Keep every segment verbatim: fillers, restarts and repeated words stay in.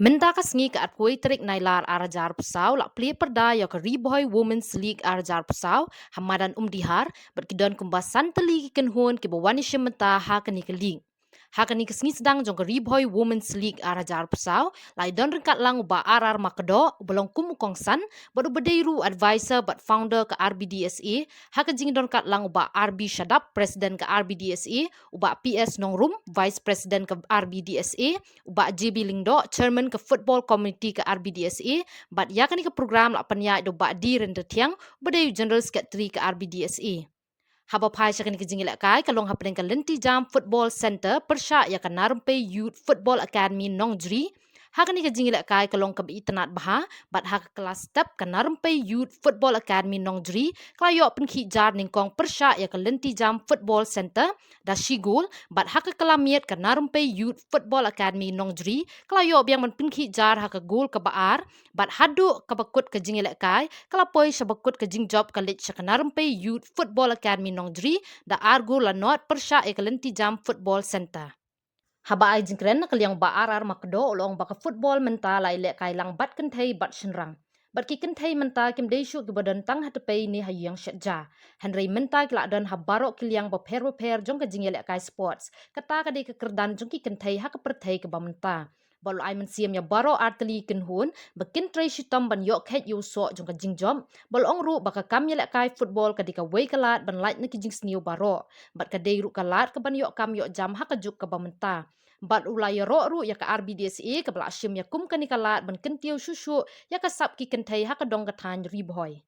Mynta ka sngi ka arphew tarik Nailar arhajar arphew saw la plie pyrda ïa ka Ri Bhoi Women's League arhajar arphew saw ha madan Umdihar, bad ki don kumba san tylli ki kynhun kiba wan ïashim bynta ha kane ka league. Ha kane ka sngi sdang jong ka Ri Bhoi Women's League arhajar arphew saw, la ïadon ryngkat lang u Bah R R Makdoh, uba long kum u kongsan, bad uba dei ruh u advisor bad founder ka R B D S A, ha ka jingdon ryngkat lang u Bah R B Shadap, president ka R B D S A, u Bah P S Nongrum, vice president ka R B D S A, u Bah J B Lyngdoh, chairman ka football committee ka R B D S A, bad ïa kane ka program la pynïaid da u Bah D Ryntathiang, uba dei u general secretary ka R B D S A. Haba phai sha kane ka jingïalehkai ka long hapdeng ka Lynti Jam Football Centre pyrshah ïa ka Narympai Youth Football Academy Nongjri. Ha kane ka jingïalehkai ka long kaba itynnad bha, bad ha ka kylla step ka Narympai Youth Football Academy Nongjri ka la ïoh pynkhih jar nyngkong pyrshah ïa ka Lynti Jam Football Centre da shi gol, bad ha ka kylla miet ka Narympai Youth Football Academy Nongjri ka la ïoh biang ban pynkhih jar ha ka gol kaba ar, bad haduh kaba kut ka jingïalehkai ka la poi sha ba kut ka jingjop ka leit sha ka Narympai Youth Football Academy Nongjri da ar gol la nod pyrshah ïa ka Lynti Jam Football Centre. Haba ai jingkren na ka liang u Bah R R Makdoh u la ong ba ka football mynta la ïalehkai lang bad kynthei bad shynrang. Bad ki kynthei mynta kim dei shuh kiba don tang ha Typei ne ha Ïew Shetja. Hynrei mynta ki la don ha baroh ki liang bapher bapher jong ka jingïalehkai sports. Kata ka dei ka kyrdan jong ki kynthei ha ka pyrthei kaba mynta. Bad u la ai mynsiem ïa baroh artylli ki kynhun ba kin trei shitom ban ïoh kheit ïa u soh jong ka jingjop. Bad u la ong ruh ba ka kam ïalehkai football ka dei kawei ka lad ban lait na ki jingsniew baroh. Bad ka dei ruh ka lad kaban ïoh kam ïoh jam ha ka juk kaba mynta. Bad u la ïaroh ruh ïa ka R B D S A kaba la shim ïa kum kane ka lad ban kyntiew shuh shuh ïa ka sap ki kynthei ha ka dong ka thaiñ Ri Bhoi.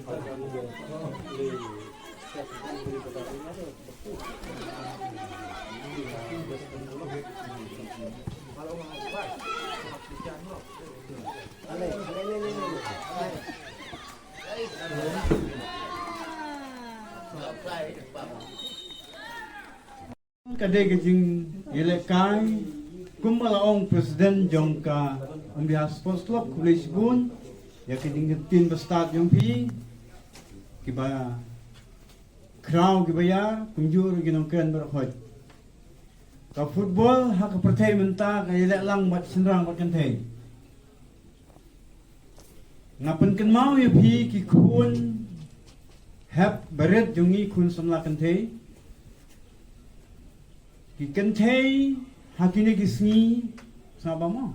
Ka dei ka jingïalehkai kumba la ong president jong ka Umbiha Sports Club, khublei shibun ïa ka jingïatin ba stad jong phi, kiba khraw kiba ïar, kumjuh ruh ki nongkren baroh. Ka football ha ka pyrthei mynta ka ïaleh lang bad shynrang bad kynthei. Nga pynkynmaw ïa phi ki khun hep barit jong ngi, khun samla kynthei, ki kynthei ha kine ki sngi, sngap ba mo,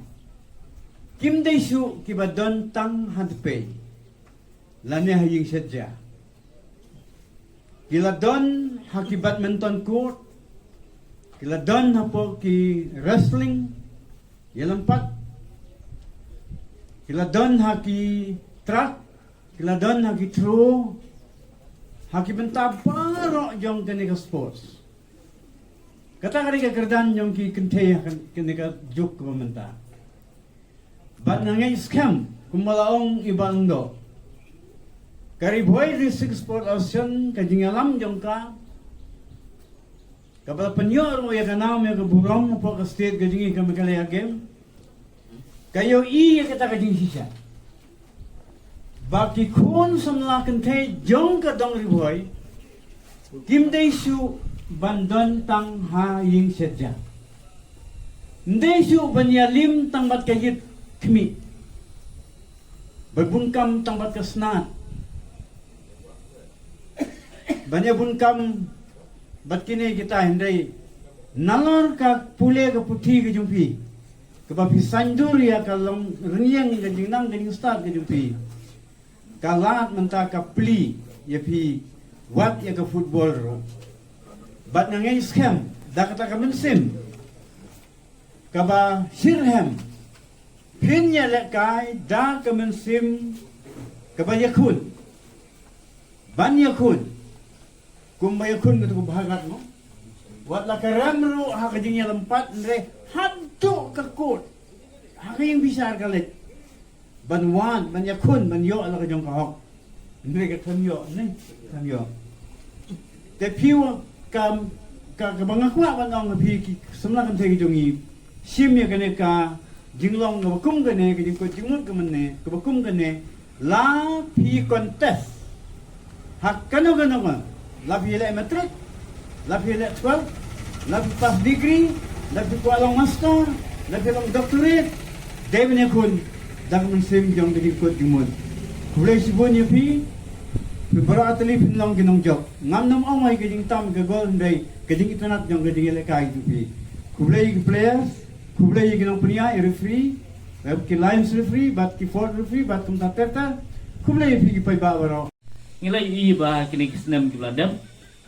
kim dei shuh kiba don tang ha dpei lane ha ïing shet ja. Ki la don ha ki badminton court, ki la don hapoh ki wrestling, ïa lympat, ki la don ha ki track, ki la don ha ki throw, ha ki bynta baroh jong kane ka sports. Kata ka dei ka kyrdan jong ki kynthei ha kane ka juk kaba mynta. Bad nga ngeit skhem kumba la ong i Bah Lyngdoh, ka Ri Bhoi District Sport Association, ka jingïalam jong ka, kaba la pynïoh ruh ïa ka nam ïa ka burom hapoh ka state ka jong ngi, ka Meghalaya Game, ka ïohi ïa kata ka jingshisha ba ki khun samla kynthei jong ka dong Ri Bhoi kim dei shuh ban don tang ha ïing shet ja. Ym dei shuh ban ïalim tang bad ka ïit khmih, ban bun kam tang bad ka snat, ban ïa bun kam bad kine kita, hynrei nalor ka pule ka puthi ka jong phi, kaba phi saiñdur ïa ka long rynïeng ka jingnang ka jingstad ka jong phi, ka lad mynta ka plie ïa phi wat ïa ka football ruh. Bad nga ngeit skhem da kata ka mynsiem kaba shitrhem, phin ïalehkai da ka mynsiem kaba ïakhun, ban ïakhun kumba ïakhun kata ka bhagat mo. Wat la ka rem ruh ha ka jingïalympat, hynrei haduh ka kut ha ka ïing bishar ka leit ban wad, ban ïakhun, ban ïoh la ka jong ka hok. Hynrei ka khlem ïoh, ne khlem ïoh. Te phi wa ka, ka, kaba nga kwah ban ong ha phi ki samla kynthei ki jong ngi, shim ïa kane ka jinglong kaba kum kane, ka jingkut jingmut ka mynne kaba kum kane, la phi contest ha kano kano ka, la phi leh matric, la phi leh twelve, la phi pass degree, la phi kwah long master, la phi long doctorate, dei ban ïakhun da ka mynsiem jong ka jingkut jingmut. Khublei shibun ïa phi, phi baroh artylli phin long ki nongjop. Ngam nym ong ïa ka jingtam ka gol, hynrei ka jingitynnad jong ka jingïalehkai jong phi. Khublei ïa ki players, khublei ïa ki nongpynïaid, ïa referee, ïa ki lines referee bad ki fourth referee bad kumta ter ter. Khublei ïa phi ki paidbah baroh. Ngi la ïohi ba kine ki snem kiba la dep,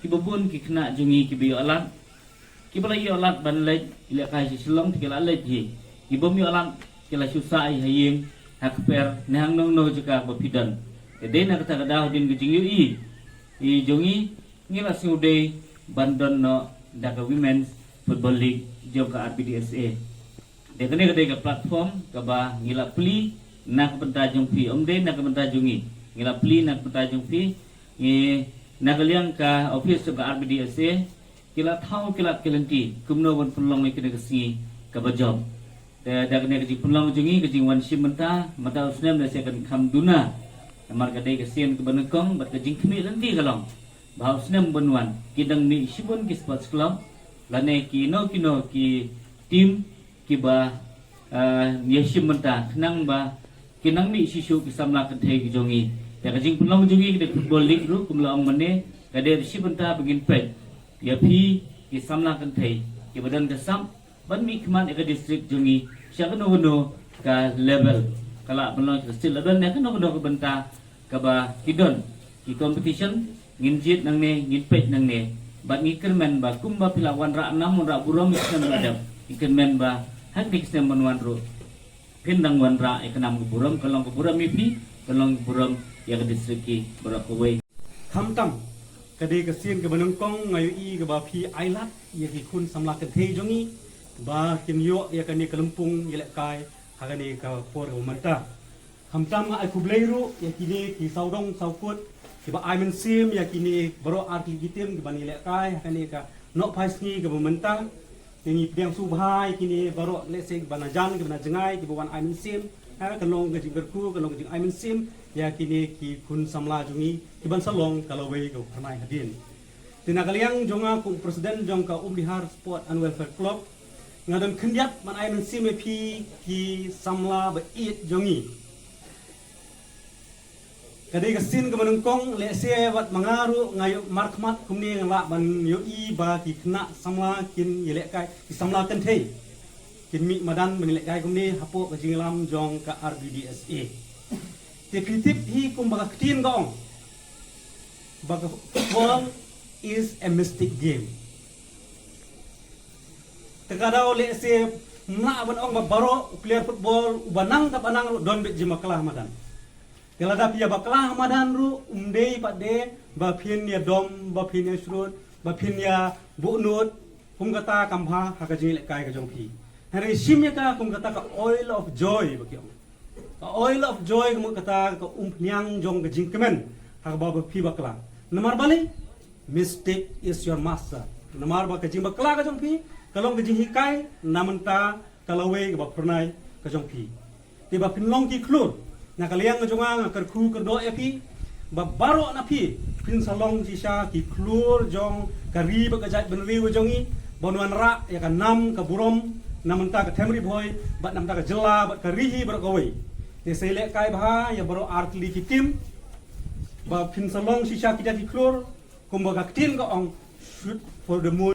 kiba bun ki khynnah jong ngi kiba ïoh lad, kiba la ïoh lad ban leit ïalehkai sha Shillong te ki la leit hi. Ki bym ïoh lad ki la shu sah ha ïing, ha kper, ne hangno hangno jaka ba phi don. Te dei na kata ka daw, hadien ka jingïohi jong ngi, ngi la sngewdei ban don noh da ka Women's Football League jong ka R B D S A. Te kane ka dei ka platform kaba ngi la plie na ka bynta jong phi, ym dei na ka bynta jong ngi. Ngi la plie na ka bynta jong phi. Ngi, na ka liang ka office jong ka R B D S A, ki la thaw ki lad ki lynti kumno ban pynlong ïa kane ka sngi kaba jop. Te da kane ka jingpynlong jong ngi, ka jingwan shim bynta mynta u snem, lehse kan kham duna. Namar ka dei ka sien kaba nyngkong bad ka jingkhmih lynti ka long ba ha u snem ban wan ki dang mih shibun ki sports club lane kino kino ki team kiba, ah, ïa shim bynta khnang ba kin nang mih shisha ki samla kynthei ki jong ngi. Te ka jingpynlong jong ngi ka dei football league ruh, kum la ong mynne, ka dei ka shim bynta ba ngin peit ïa phi ki samla kynthei kiba don ka sap ban mih khmat ïa ka district jong ngi sha kano kano ka level, ka lah ban long ka state level ne kano kano ka bynta kaba ki don ki competition. Ngin jied nangne, ngin peit nangne, bad ngi kyrmen ba kumba phi la wanrah nam wanrah burom ïa ki snem ba la dep, ngi kyrmen ba ha kine ki snem ban wan ruh Phin dang wanrah ïa ka nam ka burom, ka long ka burom ïa phi, ka long ka burom ïa ka district hi baroh kawei. Khamtam, ka dei ka sien kaba nyngkong nga ïohi kaba phi ailad ïa ki khun samla kynthei jong ngi ba kin ïoh ïa kane ka lympung ïalehkai ha kane ka por kaba mynta. Khamtam nga ai khublei ruh ïa kine ki sawdong sawkut kiba ai mynsiem ïa kine baroh ar tylli ki tim kiban ïalehkai ha kane ka nohphai sngi kaba mynta. Te ngi pdiang sngewbha ïa kine baroh, lehse kiba na jan, kiba na jngai, kiba wan ai mynsiem. Ha, ka long ka jingkyrkhu, ka long ka jingai mynsiem ïa kine ki khun samla jong ngi kiban sa long ka lawei ka phyrnai hadien. Te na ka liang jong nga kum president jong ka Umdihar Sport and Welfare Club, nga don khyndiat ban ai mynsiem ïa phi ki samla ba ïeit jong ngi. Ka dei ka sien kaba nyngkong, lehse wat ma nga ruh nga ïoh markhmat kumne, nga lah ban ïohi ba ki khynnah samla kin ïalehkai, ki samla kynthei kin mih madan ban ïalehkai kumne hapoh ka jingïalam jong ka R B D S A. Te phi tip hi kumba ka ktien ka ong ba ka football is a mystic game. Te ka daw lehse ym lah ban ong ba baroh u player football uba nang ka ba nang ruh don beit jingbakla ha madan. Te lada phi ïa bakla ha madan ruh, ym dei pat de ba phin ïa dom, ba phin ïa shrut, ba phin ïa buhnud, kum kata kam bha ha ka jingïalehkai ka jong phi. Hynrei shim ïa ka kum kata ka oil of joy ba ki ong. Ka oil of joy, kum kata ka umphniang jong ka jingkmen ha kaba ba phi bakla. Namar balei? Mistake is your master. Namar ba ka jingbakla ka jong phi ka long ka jinghikai na mynta ka lawei kaba phyrnai ka jong phi. Te ba phin long ki khlur, na ka liang ka jong nga nga kyrkhu kyrdoh ïa phi ba baroh na phi phin sa long shisha ki khlur jong ka ri bad ka jaitbynriew jong ngi, ban wanrah ïa ka nam ka burom na mynta ka them Ri Bhoi bad na mynta ka jylla bad ka ri hi baroh kawei. Te sa ïalehkai bha ïa baroh ar tylli ki tim ba phin sa long shisha ki jait ki khlur, kumba ka ktien ka ong, shoot for the moon.